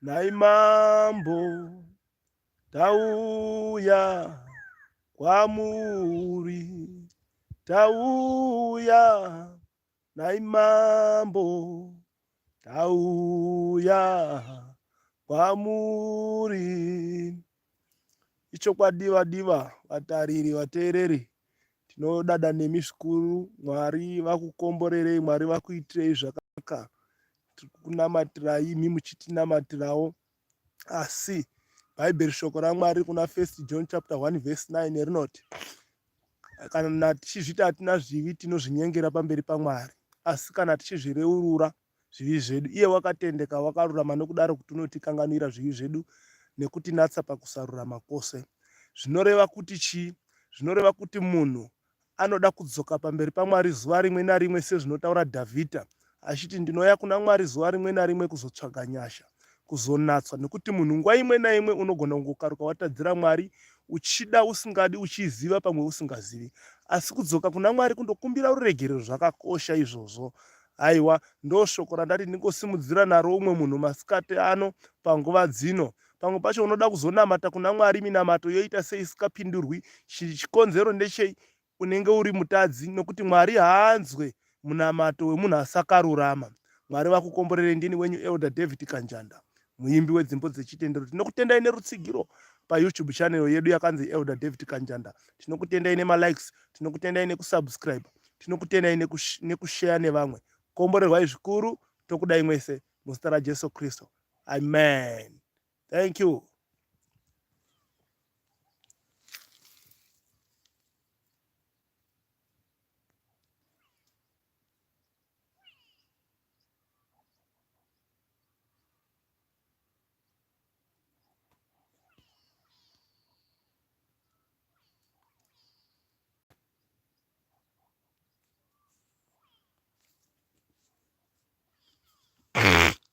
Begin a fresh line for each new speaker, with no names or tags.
Nhai mambo tauya kwamuri tauya nhai mambo tauya kwamuri. Ichokwadi vadiva vatariri vateereri tinodada nemi zvikuru. Mwari vakukomborerei, Mwari vakuitirei zvakanaka. Tiri kukunamatirai imi muchitinamatirawo. Asi Bhaibheri shoko raMwari kuna 1 John chapter 1 verse 9 rinoti kana tichizviti hatina zvivi tinozvinyengera pamberi paMwari, asi kana tichizvireurura zvivi zvedu, iye wakatendeka wakarurama nokudaro kuti unotikanganwira zvivi zvedu nekutinatsa pakusarurama kwose. Zvinoreva kuti chii? Zvinoreva kuti munhu anoda kudzoka pamberi paMwari zuva rimwe narimwe sezvinotaura Dhavhidha achiti ndinouya kuna Mwari zuva rimwe narimwe kuzotsvaga nyasha, kuzonatswa nekuti munhu nguva imwe naimwe unogona kungokaruka watadzira Mwari uchida usingadi uchiziva pamwe usingazivi asi kudzoka kuna Mwari kundokumbira ruregerero zvakakosha izvozvo Aiwa ndoshoko randati ndingosimudzira naro umwe munhu masikati ano panguva dzino. Pamwe pacho unoda kuzonamata kuna Mwari minamato yoita seisikapindurwi. Chikonzero ndechei? Unenge uri mutadzi nokuti Mwari haanzwe munamato wemunhu asakarurama. Mwari vakukomborere ndini wenyu Elder David Kanjanda muimbi wedzimbo dzechitendero. Tinokutendai nerutsigiro paYouTube channel yedu yakanzi Elder David Kanjanda. Tinokutendai nemalikes, tinokutendai nekusubscribe, tinokutendai nekushare nevamwe. Komborerwai zvikuru, tokudai mwese muzita raJesu Kristu. Amen. Thank you.